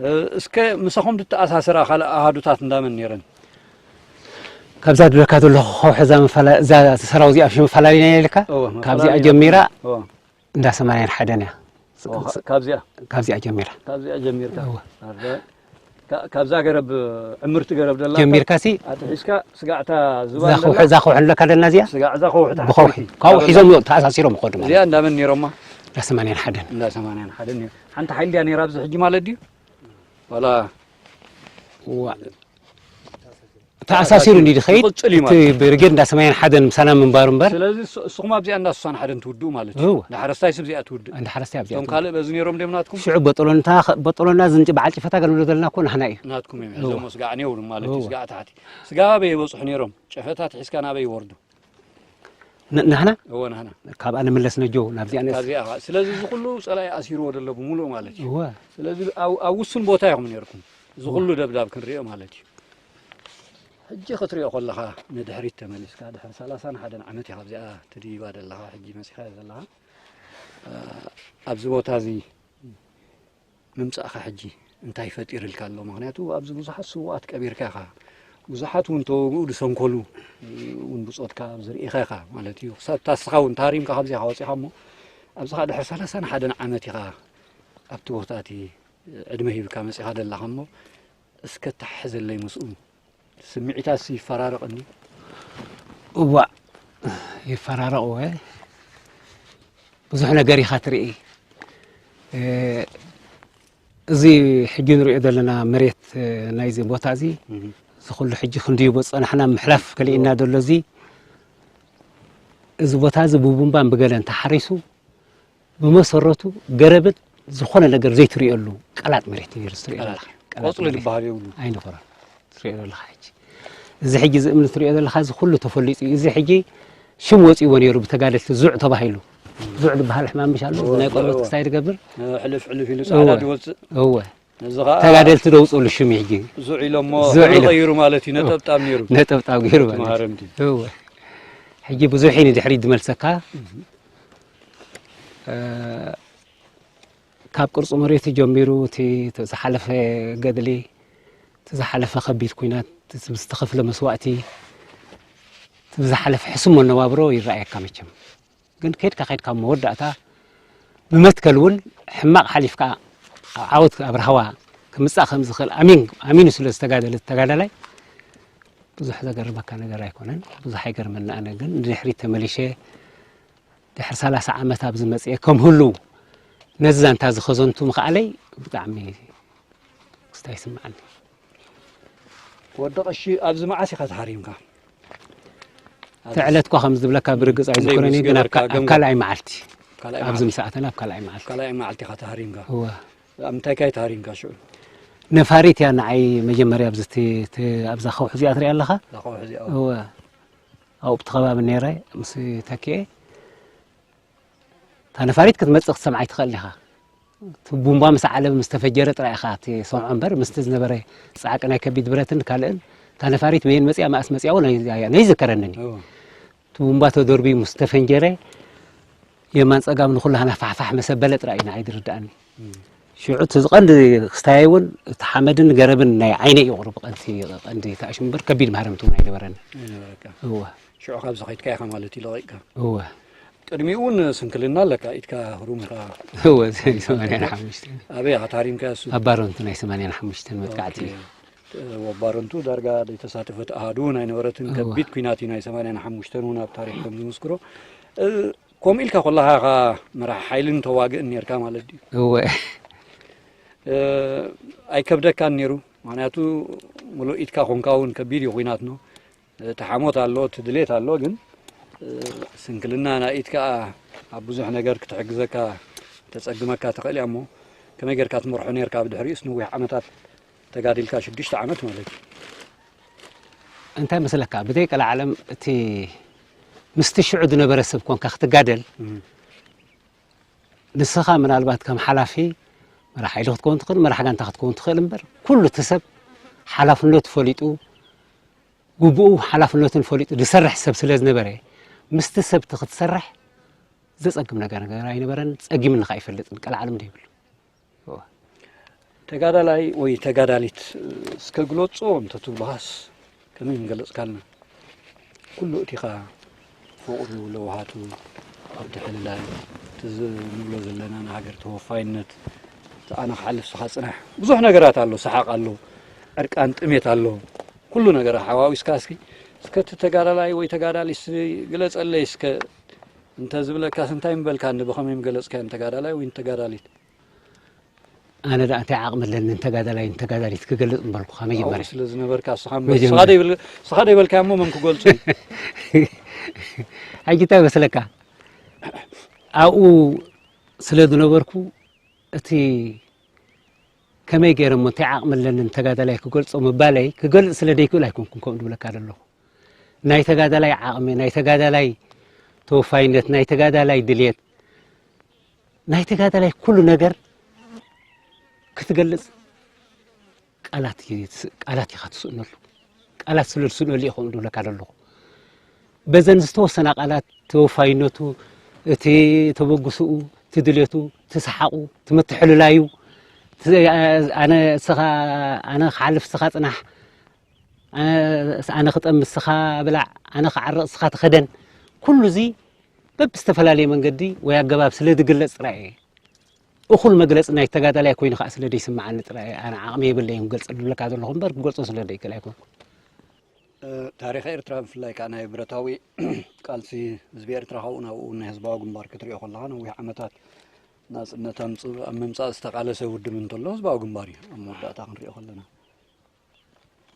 እ፣ እስከ ምሳኹም ዝተኣሳሰራ ካልእ ኣሃዱታት እንዳመን ነይረን ካብዛ ድለካ ዘለኹ ከውሒ እዛ መፈላ- እዛ ሰራው እዚኣ መፈላለዩና ኢልካ እወ፣ ካብዚኣ መፈላለዩ ጀሚራ እወ። እንዳ ሰማንያን ሓደን እያ። ኦ፣ ካ- ካብዚኣ ካብዚኣ ጀሚራ። ካብዚኣ ጀሚርካ እወ። ኣረ፣ ካ- ካብዛ ገረብ ዕምርቲ ገረብ ደላ ጀሚርካ ሲ ኣትሒዝካ ስጋዕታ እዛ ዝባን ከውሒ ደላ እዛ ከውሒ ኣለካ ደና እዚኣ ስጋዕ እዛ ከውሒ ብኸውሒ ታሕተይቲ ካብኡ ሒዞም እዮም ተኣሳሲሮም ይኸዱ ማለት እዚኣ እንዳመን ነይሮማ እንዳ ሰማንያን ሓደን እንዳ ሰማንያን ሓደን ነይሩ። ሓንቲ ሓይሊ ድያ ነይራ ኣብዚ ሕጂ ማለት ድዩ? ዋላ እዋ ተኣሳሲሩ እንዲ ድኸይድ ይቕጽል እዩ እቲ ማለት እዩ። ብርጌድ እንዳ ሰማንያን ሓደን ምሳና ምንባሩ እምበር ስለዚ እሱ- እስኹም ኣብዚኣ እንዳ ስሳን ሓደን ትውድኡ ማለት እዩ እወ። ንሓረስታይ ስብ እዚኣ ትውድእ እንዳ ሓረስታይ ኣብዚኣ እቶም ትውድእ። ካልእ በዚ ነይሮም ደም ናትኩም ሽዑ በጠሎንታ በጠሎና ዝንጭ በዓል ጭፈታ ገርምሎ ዘለና እኮ ናህና እዩ ናትኩም እዮም እወ። ሕዞሞ ስጋዕ ነይሩ ማለት እዩ እወ። ስጋዕ ታሕቲ ስጋ ኣበይ ይበፅሑ ነይሮም ጨፈታት ሒዝካ ናበይ ይወርዱ ን- ናህና እወ ናህና ካብኣ ንምለስ ነጆ ናብዚኣ ነስ ካብዚኣ ኸዓ ስለዚ እዚ ኩሉ ፀላኢ ኣሲርዎ ደሎ ብምሉእ ማለት እዩ እወ ስለዚ ኣብ ኣብ ውሱን ቦታ ኢኹም ነይርኩም እዚ ኩሉ ደብዳብ ክንሪኦ ማለት እዩ ሕጂ ክትሪኦ ከለኻ ንድሕሪት ተመሊስካ ድሕሪ ሰላሳን ሓደን ዓመት ኢኻ ኣብዚኣ ትድይባ ዘለኻ ሕጂ መፂኻ እያ ዘለኻ ኣብዚ ቦታ እዚ ምምፃእኻ ሕጂ እንታይ ፈጢርልካ ኣሎ ምክንያቱ ኣብዚ ብዙሓት ስውኣት ቀቢርካ ኢኻ ብዙሓት እውን ተወግኡ ዝሰንኮሉ እውን ብፆትካ ኣብዚ ርኢኻ ኢኻ ማለት እዩ ክሳብ ታስኻ እውን ታሪምካ ካብዚ ኢኻ ወፂኻ እሞ ኣብዚ ኸዓ ድሕሪ ሰላሳን ሓደን ዓመት ኢኻ ኣብቲ ቦታ እቲ ዕድመ ሂብካ መፂኻ ደላኻ እሞ እስከ ተሓሕዘለይ ምስኡ ስምዒታትሲ ይፈራረቕ እንድዩ? እዋእ ይፈራረቕ እወ ብዙሕ ነገር ኢኻ ትርኢ እዚ ሕጂ ንሪኦ ዘለና መሬት ናይዚ ቦታ እዚ እዚ ኩሉ ሕጂ ክንድይቦ ዝፀናሕና ምሕላፍ ከሊእና ዘሎ እዚ እዚ ቦታ እዚ ብቡምባን ብገለን ተሓሪሱ ብመሰረቱ ገረብን ዝኾነ ነገር ዘይትሪኦሉ ቀላጥ መሬት እዩ ነይሩ ትሪኦ ኣለኻ። ቀላጥ ቆፅሊ መሬት ዝበሃል የብሉ። ኣይነበረን። ትሪኦ ዘለኻ ሕጂ። እዚ ሕጂ እዚ እምኒ ትሪኦ ዘለኻ እዚ ኩሉ ተፈሊጡ እዩ። እዚ ሕጂ ሽም ወፂዎ ነይሩ ብተጋደልቲ ዙዕ ተባሂሉ። ዙዕ ዝበሃል ሕማም ምሽ ኣሎ። እዚ ናይ ቆርበት ክስታይ ዝገብር። ሕልፍ ሕልፍ ኢሉ ፃዕዳ ዝወፅእ። እወ። እዚ ከዓ ተጋደልቲ ደውፅሉ ሽም እዩ ሕጂ። ዙዕ ኢሎሞ ዙዕ ሕብሪ ኢሎ። ቀይሩ ማለት እዩ። ነጠብጣብ ነይሩ። ነጠብጣብ ገይሩ ማለት እዩ። መሃረምቲ። እወ። ሕጂ ብዙሕ እዩ ንድሕሪት ዝመልሰካ። ካብ ቅርፂ መሬቱ ጀሚሩ እቲ ዝሓለፈ ገድሊ እቲ ዝሓለፈ ከቢድ ኩናት እቲ ዝተኸፍለ መስዋእቲ እቲ ዝሓለፈ ሕሱም መነባብሮ ይረኣየካ መቸም ግን ከድካ ከድካ መወዳእታ ብመትከል እውን ሕማቕ ሓሊፍካ ዓወት ኣብ ራህዋ ክምፃእ ከም ዝኽእል ኣሚን ኣሚኑ ስለ ዝተጋደለ ተጋዳላይ ብዙሕ ዘገርመካ ነገር ኣይኮነን ብዙሕ ኣይገርመና ኣነ ግን ንድሕሪት ተመሊሸ ድሕሪ ሰላሳ ዓመት ኣብዚ መፅኤ ከም ህሉው ነዚ ዛንታ እዚ ከዘንቱ ምኽኣለይ ብጣዕሚ ክስታ ይስምዓኒ። ወዲ ቀሺ ኣብዚ መዓስ ኢኻ ተሃሪምካ? እቲ ዕለት እኳ ከም ዝብለካ ብርግፅ ኣይዝክሮን እዩ ግን ኣብ ካልኣይ መዓልቲ ኣብዚ ምስ ኣተና ኣብ ካልኣይ መዓልቲ ካልኣይ መዓልቲ ኢኻ ተሃሪምካ እወ ኣብ ምንታይ ካይ ተሃሪምካ ሽዑ ነፋሪት እያ ንዓይ መጀመርያ ኣብዚ ኣብዛ ከውሒ እዚኣ ትሪኣ ኣለኻ እዛ ከውሒ እዚኣ እወ ኣብኡ ብቲ ከባቢ ነይረ ምስ ተኪኤ እታ ነፋሪት ክትመፅእ ክትሰምዓ ኣይትኽእል ኢኻ እቲ ቡምባ ምስ ዓለበ ምስ ተፈጀረ ጥራይ ኢኻ ትሰምዖ እምበር ምስቲ ዝነበረ ፃዕቂ ናይ ከቢድ ብረትን ካልእን እታ ነፋሪት በየን መፅያ መኣስ መፅያ እውን ኣይዝከረንን እዩ እቲ ቡምባ ተደርብዩ ምስ ተፈንጀረ የማን ፀጋም ንኩላህና ፋሕፋሕ ምስ ኣበለ ጥራይ እዩ ንዓይ ዝርድኣኒ ሽዑ እቲ ዝቐንዲ ክስታየይ እውን እቲ ሓመድን ገረብን ናይ ዓይነይ እዩ ቁሩብ ቀንዲ ተኣሽሙ እምበር ከቢድ ማህረምቲ እውን ኣይነበረንን እወ ሽዑ ካብዚ ከይድካ ኢኻ ማለት እዩ ለቒቕካ። እወ ቅድሚኡ እውን ስንክልና ኣለካ፣ ኢድካ ህሩም ኢኻ። እወ ሰማንያን ሓሙሽተን ኣበይ ኢኻ ታሪምካ እሱ? ኣብ ባረንቱ ናይ ሰማንያን ሓሙሽተን መጥቃዕቲ እዩ። ወባረንቱ ዳርጋ ዘይተሳተፈት ኣሃዱ እውን ኣይነበረትን። ከቢድ ኩናት እዩ ናይ ሰማንያን ሓሙሽተን እውን ኣብ ታሪክ ከም ዝምስክሮ። ከምኡ ኢልካ ኮላካ ኢኻ መራሒ ሓይልን ተዋግእን ነርካ ማለት ድዩ? እወ ኣይከብደካን ነይሩ? ምክንያቱ ምሉእ ኢድካ ኮንካ እውን ከቢድ እዩ ኩናት ነው። እቲ ሓሞት ኣሎ፣ እቲ ድሌት ኣሎ፣ ግን ስንክልና ናይ ኢድ ከዓ ኣብ ብዙሕ ነገር ክትሕግዘካ ተፀግመካ ትኽእል እያ። እሞ ከመይ ጌርካ ትመርሖ ኔርካ? ብድሕሪኡስ ንዊሕ ዓመታት ተጋዲልካ፣ ሽዱሽተ ዓመት ማለት እዩ። እንታይ መስለካ፣ ብዘይ ቀልዓለም እቲ ምስቲ ሽዑ ዝነበረ ሰብ ኮንካ ክትጋደል፣ ንስኻ ምናልባት ከም ሓላፊ መራሕ ሓይሊ ክትከውን ትኽእል፣ መራሕ ጋንታ ክትከውን ትኽእል እምበር፣ ኩሉ እቲ ሰብ ሓላፍነቱ ፈሊጡ፣ ግቡኡ ሓላፍነቱን ፈሊጡ ዝሰርሕ ሰብ ስለ ዝነበረ፣ ምስቲ ሰብቲ ክትሰርሕ ዘጸግም ነገር ነገር ኣይነበረን። ጸጊምኒ ከኣ ኣይፈልጥን፣ ቀልዓለም ዘይብሉ። ተጋዳላይ ወይ ተጋዳሊት እስከ ግለጾ እንተትብሉኻስ ከመይ ምገለጽካልና? ኩሉ እቲኻ ፍቕሩ ለውሃቱ ኣብ ትሕልላይ እቲ ንብሎ ዘለና ንሃገር ተወፋይነት እቲ ኣነ ክሓልፍ ስኻ ጽናሕ ብዙሕ ነገራት ኣሎ፣ ሰሓቕ ኣሎ፣ ዕርቃን ጥሜት ኣሎ፣ ኩሉ ነገር ሓዋዊስካ እስኪ እስከ እቲ ተጋዳላይ ወይ ተጋዳሊት ግለጸለይ እስከ እንተ ዝብለካስ እንታይ ምበልካኒ? ብኸመይ ምገለጽካዮ ንተጋዳላይ ወይ ንተጋዳሊት? ኣነ ደኣ እንታይ ዓቕሚ ኣለኒ ንተጋዳላይ ንተጋዳሊት ክገልጽ ምበልኩኻ ኣብኡ መጀመርያ። ስለ ዝነበርካ ስኻ መጀመርያ። ስኻ ደይብል- ስኻ ደይበልካዮ እሞ መን ክገልጹ እዩ? ሕጂ እንታይ መስለካ ኣብኡ ስለ ዝነበርኩ እቲ ከመይ ገይረ እሞ እንታይ ዓቕሚ ኣለኒ ንተጋዳላይ ክገልጾ ምባለይ ክገልጽ ስለ ደይክእል ኣይኮንኩን ከምኡ ዝብለካ ዘለኹ። ናይ ተጋዳላይ ዓቕሚ፣ ናይ ተጋዳላይ ተወፋይነት፣ ናይ ተጋዳላይ ድልየት፣ ናይ ተጋዳላይ ኩሉ ነገር ክትገልጽ ቃላት እዩ ትስ- ቃላት ኢኻ ትስእነሉ። ቃላት ስለ ዝስእነሉ እየ ከምኡ ዝብለካ ዘለኹ። በዘን ዝተወሰና ቃላት ተወፋይነቱ፣ እቲ ተበግስኡ፣ እቲ ድሌቱ፣ እቲ ሰሓቑ፣ እቲ ምትሕልላዩ፣ እቲ ኣነ ስኻ ኣነ ክሓልፍ ስኻ ጽናሕ፣ ኣነ ኣነ ክጠምት ስኻ ብላዕ፣ ኣነ ክዓርቕ ስኻ ተኸደን፣ ኩሉ እዚ በብዝተፈላለየ መንገዲ ወይ ኣገባብ ስለ ዝግለጽ ጥራይ እየ። እኹል መግለጺ ናይ ተጋዳላይ ኮይኑ ከዓ ስለ ዘይስምዓኒ ጥራይ እየ ኣነ ዓቕሚ የብለይን ክገልጸሉ ዝብለካ ዘለኹ እምበር ክገልጾ ስለ ዘይክእል ኣይኮንኩን። ታሪኽ ኤርትራ ብፍላይ ከዓ ናይ ብረታዊ ቃልሲ ህዝቢ ኤርትራ ካብኡ ናብኡ ናይ ህዝባዊ ግንባር ክትሪኦ ከለኻ ነዊሕ ዓመታት ናፅነት ኣምፅ- ኣብ ምምፃእ ዝተቃለሰ ውድብ እንተሎ ህዝባዊ ግንባር እዩ ኣብ መወዳእታ ክንሪኦ ከለና።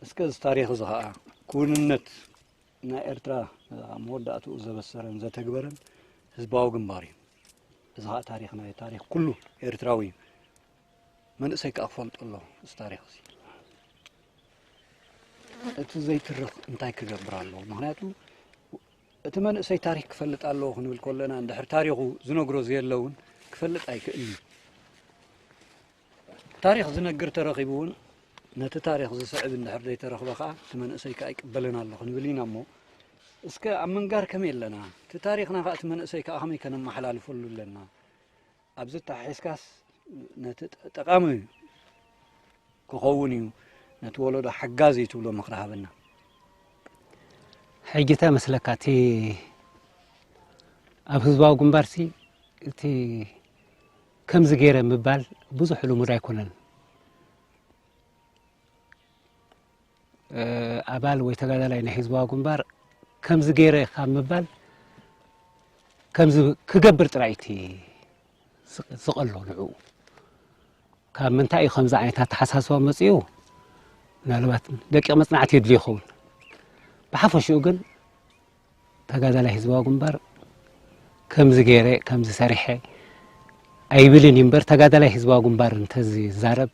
እስከ እዚ ታሪኽ እዚ ከዓ ክውንነት ናይ ኤርትራ ኣብ መወዳእትኡ ዘበሰረን ዘተግበረን ህዝባዊ ግንባር እዩ። እዚ ከዓ ታሪኽ ናይ ታሪኽ ኩሉ ኤርትራዊ እዩ። መንእሰይ ከዓ ክፈልጦ ኣሎ እዚ ታሪኽ እዚ። እቲ ዘይትርኽ እንታይ ክገብር ኣለዎ? ምክንያቱ እቲ መንእሰይ ታሪክ ክፈልጥ ኣለዎ ክንብል ከለና እንድሕር ታሪኹ ዝነግሮ ዘየለ እውን ክፈልጥ ኣይክእልን እዩ። ታሪክ ዝነግር ተረኺቡ እውን ነቲ ታሪክ ዝስዕብ እንድሕር ዘይተረኽበ ከዓ እቲ መንእሰይ ከዓ ይቅበልን ኣሎ ክንብል ኢና። እሞ እስከ ኣብ ምንጋር ከመይ ኣለና? እቲ ታሪክና ከዓ እቲ መንእሰይ ከዓ ከመይ ከነመሓላልፈሉ ኣለና? ኣብዚ ተሓሒዝካስ ነቲ ጠ- ጠቃሚ ክኸውን እዩ፣ ነቲ ወለዶ ሓጋዚ እዩ ትብሎ ምኽሪ ሃበና። ሕጂ እንታይ መስለካ እቲ ኣብ ህዝባዊ ግንባርሲ እቲ ከምዚ ገይረ ምባል ብዙሕ ልሙድ ኣይኮነን። ኣባል ወይ ተጋዳላይ ናይ ህዝባዊ ግንባር ከምዚ ገይረ ካብ ምባል ከምዚ ክገብር ጥራይ እቲ ዝቐሎ ንዕኡ። ካብ ምንታይ እዩ ከምዚ ዓይነት ኣተሓሳስባ መፂኡ? ምናልባት ደቂቕ መፅናዕቲ የድልዮ ይኸውን። ብሓፈሽኡ ግን ተጋዳላይ ህዝባዊ ግንባር ከምዚ ገይረ ከምዚ ሰሪሐ ኣይብልን እዩ እምበር ተጋዳላይ ህዝባዊ ግንባር እንተዝዛረብ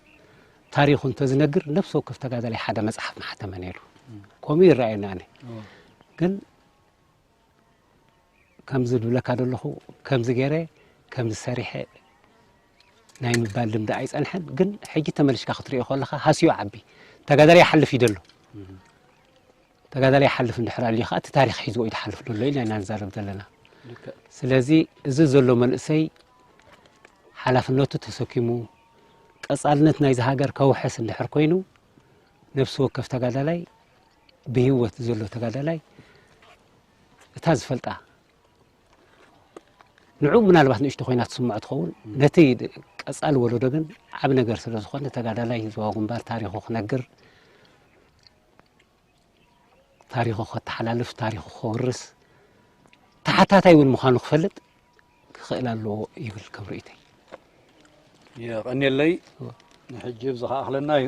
ታሪኹ እንተዝነግር ነብሲ ወከፍ ተጋዳላይ ሓደ መፅሓፍ ምሓተመ ነይሩ። ከምኡ ይረኣየኒ ኣነ። ግን ከምዚ ዝብለካ ዘለኹ ከምዚ ገይረ ከምዚ ሰሪሐ ናይ ምባል ልምዲ ኣይፀንሐን። ግን ሕጂ ተመሊሽካ ክትሪኦ ከለኻ ሃስዮ ዓቢ ተጋዳላይ ይሓልፍ እዩ ዘሎ። ተጋዳላይ ይሓልፍ እንድሕር ኣልዩ ከዓ እቲ ታሪክ ሒዝዎ እዩ ዝሓልፍ ዘሎ ኢልና ኢና ንዛረብ ዘለና። ስለዚ እዚ ዘሎ መንእሰይ ሓላፍነቱ ተሰኪሙ ቀፃልነት ናይዚ ሃገር ከውሕስ እንድሕር ኮይኑ ነብሲ ወከፍ ተጋዳላይ ብህይወት ዘሎ ተጋዳላይ እታ ዝፈልጣ ንዑ ምናልባት ንእሽቶ ኮይና ትስምዖ ትኸውን። ነቲ ቀጻሊ ወለዶ ግን ዓቢ ነገር ስለ ዝኾነ፣ ተጋዳላይ ዞባ ግንባር ታሪኹ ክነግር፣ ታሪኹ ከተሓላልፍ፣ ታሪኹ ከውርስ፣ ተሓታታይ እውን ምዃኑ ክፈልጥ ክኽእል ኣለዎ ይብል ከም ርእይተይ። የቐንየለይ። ንሕጂ ብዚ ከኣኽለና እዩ።